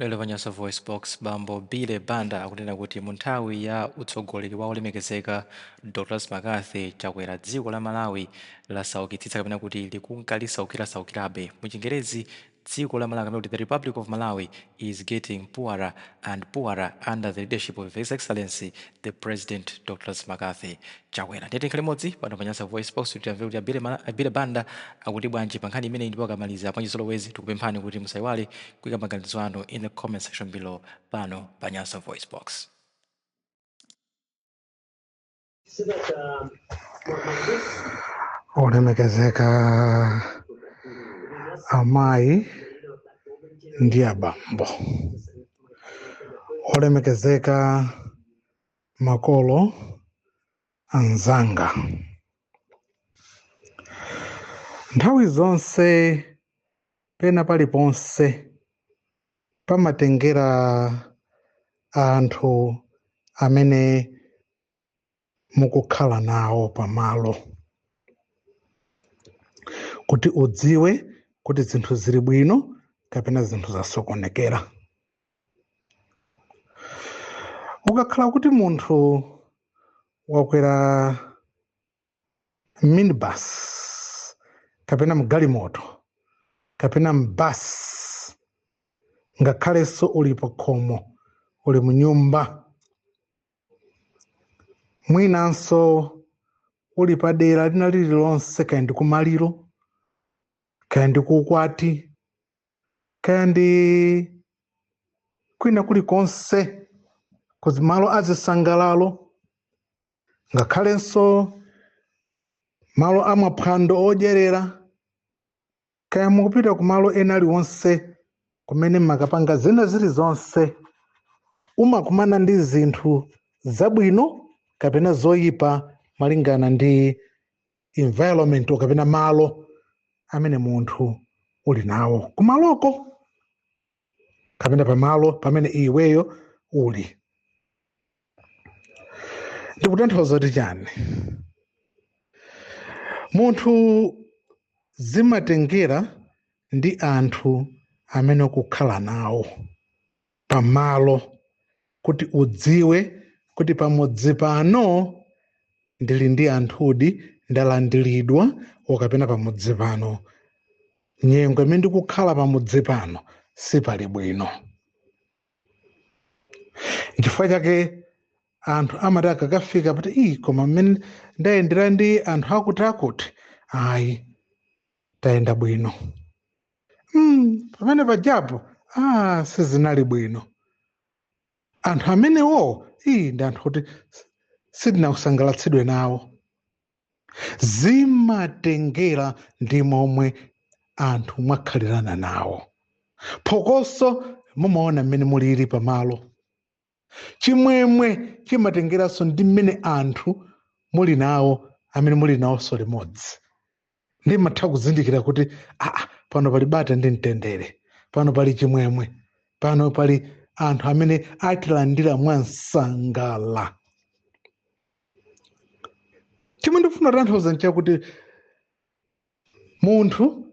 Lero pa Nyasa VoiceBox, bambo Billy Banda akunena kuti mu nthawi ya utsogoleri wa olemekezeka Dr McCarthy Chakwera, dziko la Malawi lasaukitsitsa kapena kuti likunka lisaukirasaukirabe. Mu Chingerezi, dziko la Malawi kapena kuti the Republic of Malawi is getting poorer and poorer under the leadership of His Excellency the President Dr McCarthy Chakwera. Ndiye tikhale limodzi pano pa Nyasa VoiceBox kuti timve kuti a Billy Banda akuti bwanji pa nkhani imeneyi. Ndipo akamaliza, mwachizolowezi tikupemphani kuti musaiwale kuika maganizo anu in the comment section below pano pa Nyasa VoiceBox. Olemekezeka amayi ndi abambo, olemekezeka makolo anzanga, nthawi zonse pena paliponse pamatengera anthu amene mukukhala nawo pamalo kuti udziwe kuti zinthu zili bwino kapena zinthu zasokonekera. Ukakhala kuti munthu wakwera minibus kapena mgalimoto kapena mbasi, ngakhalenso uli pa khomo, uli mu nyumba, mwinanso uli pa dera lina lililonse, kaya ndi kumaliro, kaya ndi kuukwati, kaya ndi kwina kulikonse kuzimalo azisangalalo, ngakhalenso malo amaphwando odyerera, kaya mukupita kumalo ena aliwonse kumene makapanga zina zilizonse, umakumana ndi zinthu zabwino kapena zoyipa malingana ndi environment kapena malo amene munthu uli nawo kumaloko kapena pamalo pamene iweyo uli. Ndikutanthauza kuti chani? Munthu zimatengera ndi anthu amene ukukhala nawo pamalo kuti udziwe kuti pamudzi pano ndili ndi anthudi, ndalandiridwa, okapena pamudzi pano nyengo imene ndikukhala pamudzi pano sipali bwino. Nchifukwa chake anthu amati akakafika pati, "Ii, koma mmene ndayendera ndi anthu akuti akuti, ayi, tayenda bwino. Pamene pajapo sizinali bwino. Anthu amenewo, ii, ndi anthu kuti sitinakusangalatsidwe nawo." Zimatengera ndi momwe anthu mwakhalirana nawo. Phokoso mumaona mmene mulili pamalo. Chimwemwe chimatengeranso ndi mmene anthu muli nawo, amene muli nawonso limodzi. Ndimatha kuzindikira kuti pano pali bata ndi mtendere, pano pali chimwemwe, pano pali anthu amene atilandira mwansangala. Chimwe ndikufuna kutanthauza nchakuti munthu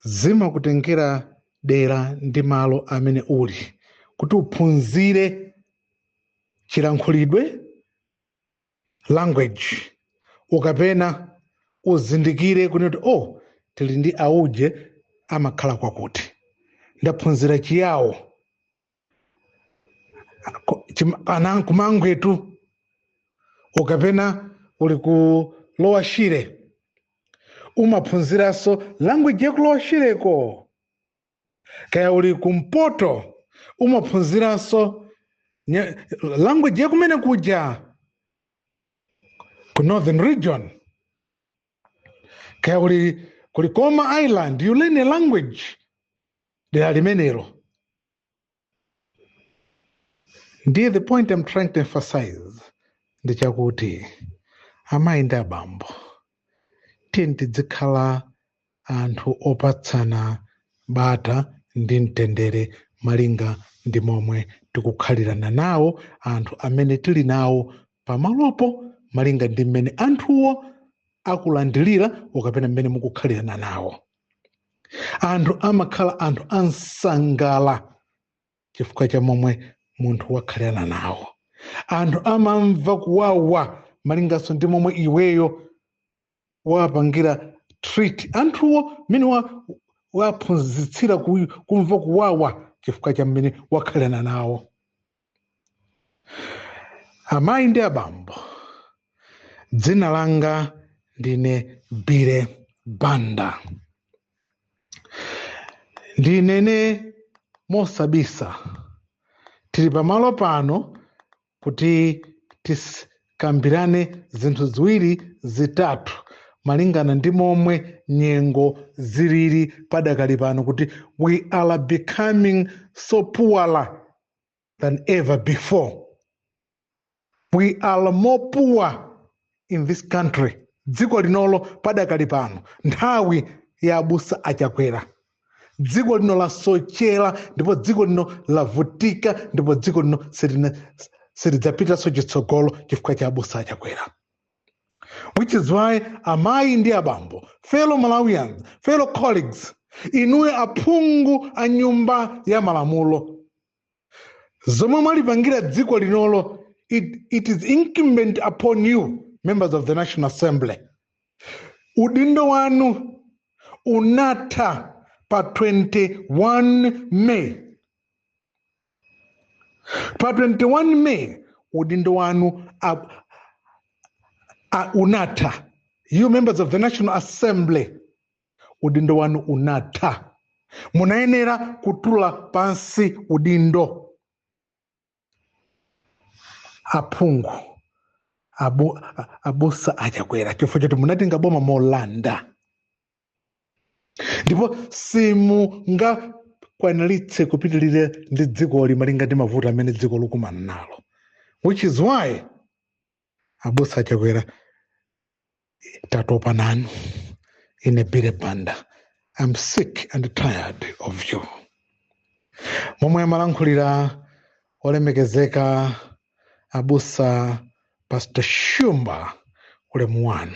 zimakutengera dera ndi malo amene uli kuti uphunzire chilankhulidwe, language, ukapena uzindikire kuti, oh, tili ndi auje amakhala kwakuti, ndaphunzira Chiyawo ana kumangwetu, ukapena uli ku Lower Shire, umaphunziranso language ya ku Lower Shireko. Kaya uli kumpoto, umaphunziranso language ya kumene kuja ku Northern Region. Kaya uli ku Likoma Island, you learn a language dera limenelo. Ndiye the point I'm trying to emphasize ndi chakuti amayi ndi abambo, tiye tizikhala anthu opatsana bata ndi mtendere malinga ndi momwe tikukhalirana nawo anthu amene tili nawo pamalopo, malinga ndi mmene anthuwo akulandilira ukapena mmene mukukhalirana nawo. Anthu amakhala anthu ansangala. chifukwa cha momwe munthu wakhalirana nawo. Anthu amamva kuwawa malinganso ndi momwe iweyo wapangira treat anthuwo, mmene waphunzitsira kumva kuwawa chifukwa cha mmene wakhalirana nawo. Amayi ndi abambo, dzina langa ndine Billy Banda. Ndinene mosabisa, tili pamalo pano kuti tikambirane zinthu ziwiri zitatu malingana ndi momwe nyengo zilili padakali pano, kuti we are becoming so poorer than ever before. We are more poor in this country. Dziko linolo padakali pano, nthawi ya abusa aChakwera, dziko lino lasochera ndipo dziko lino lavutika ndipo dziko lino silidzapitanso chitsogolo chifukwa cha abusa aChakwera. Which is why, amayi ndi abambo, fellow Malawians, fellow colleagues, inuyo aphungu a Nyumba ya Malamulo, zomwe mwalipangira dziko linolo, it is incumbent upon you, members of the National Assembly. Udindo wanu unatha pa 21 May. Pa 21 May udindo wanu unatha. You members of the National Assembly, udindo wanu unatha. Munayenera kutula pansi udindo. Aphungu abusa aChakwera, chifukwa choti munatenga boma molanda ndipo simungakwaniritse kupitirira ndi dzikoli malinga ndi mavuto amene dziko likumana nalo. Which is why, abusa aChakwera, tatopa nanu. Ine Billy Banda, I'm sick and tired of you. Momwe amalankhulira olemekezeka abusa Pastor Shumba, ulemu wanu.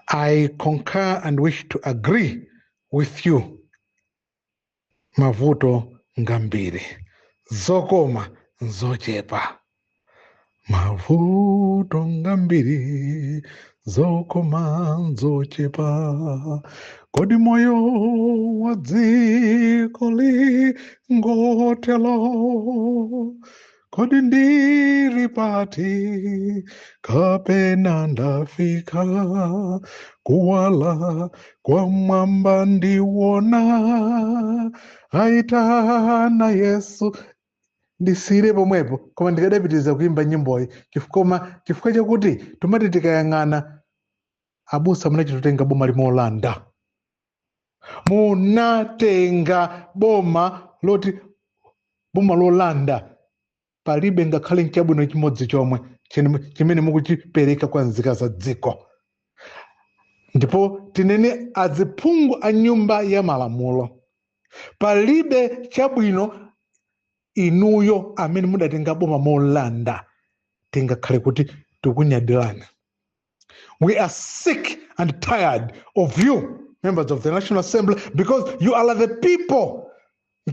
I concur and wish to agree with you. Mavuto ngambiri, zokoma nzochepa. Mavuto ngambiri, zokoma nzochepa. Kodi moyo wa dziko lingotelo? Kodi ndiri pati kapena ndafika? Kuwala kwa mwamba ndiwona, aitana Yesu. Ndisire pomwepo, koma ndikadapitiriza kuimba nyimboyi chifukwa chakuti tumati tikayang'ana, abusa, munachitotenga boma limolanda. Munatenga boma loti boma lolanda, palibe ngakhale nchabwino chimodzi chomwe chimene mukuchipereka kwa nzika za dziko. Ndipo tinene aziphungu a Nyumba ya Malamulo, palibe chabwino inuyo amene mudatenga boma molanda tingakhale kuti tikunyadirani. We are sick and tired of you, members of the National Assembly, because you are the people.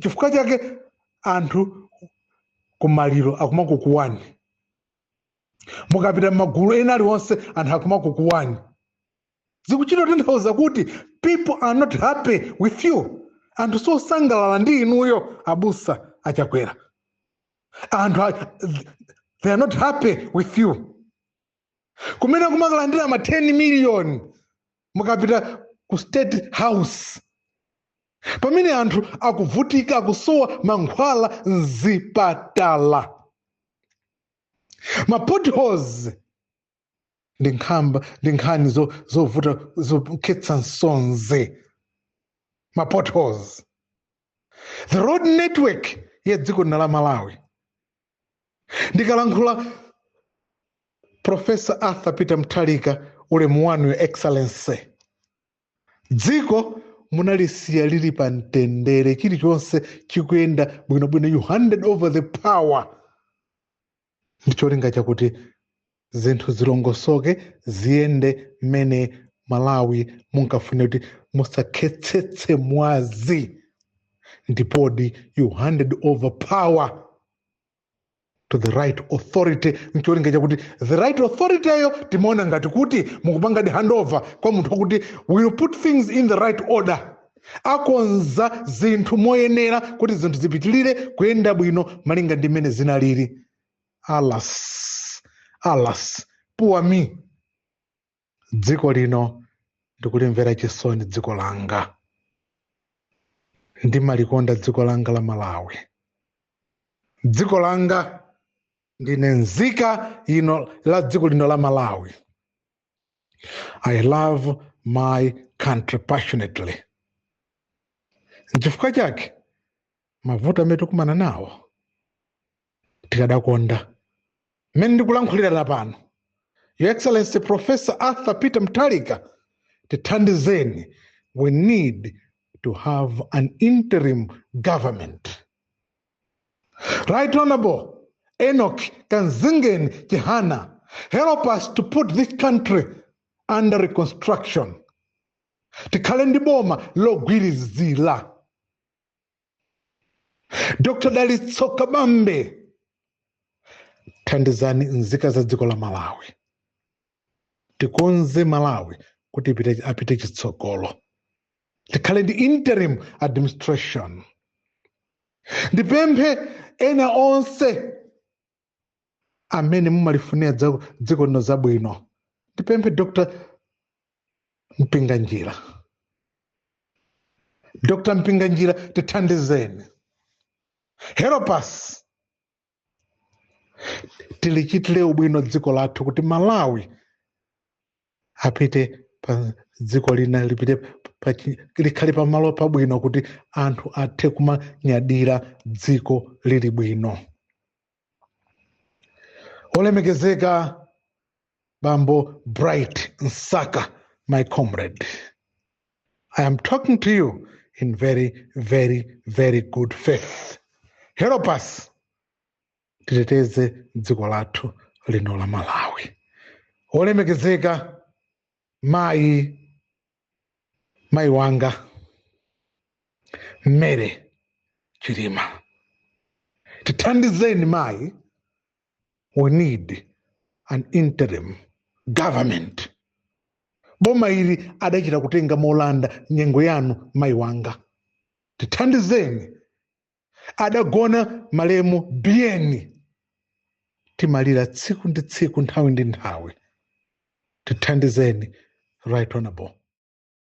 Chifukwa chake anthu kumaliro akumakukuwani, mukapita m'magulu ena aliwonse anthu akumakukuwani. Zikuchita kutanthauza kuti people are not happy with you. Anthu sosangalala ndi inuyo, abusa aChakwera. Anthu they are not happy with you. Kumene kumakalandira ma 10 million mukapita ku State House, pamene anthu akuvutika, akusowa mankhwala mzipatala, ma potholes ndi nkhamba, ndi nkhani zovuta, zokhetsa msozi, ma potholes. The road network ya dziko lino la Malawi, ndikalankhula Professor Arthur Peter Mutharika, ulemu wanu, Your Excellency, dziko munalisiya lili pa mtendere, chilichonse chikuyenda bwinobwino. You handed over the power ndi cholinga chakuti zinthu zilongosoke, ziyende mmene Malawi munkafuna, kuti musakhetsetse mwazi. Ndipodi you handed over power to the right authority, ncholinga chakuti the right authority eyo timaona ngati kuti mukupangadi handover kwa munthu wakuti will put things in the right order, akonza zinthu moyenera kuti zinthu zipitilire kuyenda bwino malinga ndi mmene zinalili. Alas, alas, poor me. Dziko lino ndikulimvera chisoni. Dziko langa ndimalikonda, dziko langa la Malawi, dziko langa. Ndine nzika ino la dziko lino la Malawi. I love my country passionately. Nchifukwa chake mavuto amene tikumana nawo, tikadakonda mmene ndikulankhulira pano, Your Excellency Professor Arthur Peter Mutharika, tithandizeni. We need to have an interim government. Right Honorable Enoch Kanzingeni Chihana, help us to put this country under reconstruction. Tikhale ndi boma logwirizira. Dr Dalitso Kabambe, thandizani nzika za dziko la Malawi, tikonze Malawi kuti apite chitsogolo. Tikhale ndi interim administration. Ndipemphe ena onse amene mumalifunira dziko lino zabwino. Ndipemphe Dr Mpinganjira. Dr Mpinganjira, tithandizeni, help us tilichitire ubwino dziko lathu kuti Malawi apite pa dziko lina, lipite likhale pamalo pabwino kuti anthu athe kumanyadira dziko lili bwino. Olemekezeka Bambo Bright Msaka, my comrade, I am talking to you in very, very, very good faith. Help us titeteze dziko lathu lino la Malawi. Olemekezeka mayi, mayi wanga Mary Chilima, tithandizeni mayi. We need an interim government. Boma ili adachita kutenga molanda nyengo yanu, mayi wanga, tithandizeni. Adagona malemu Biyeni, timalira tsiku ndi tsiku, nthawi ndi nthawi. Tithandizeni, Right Honorable.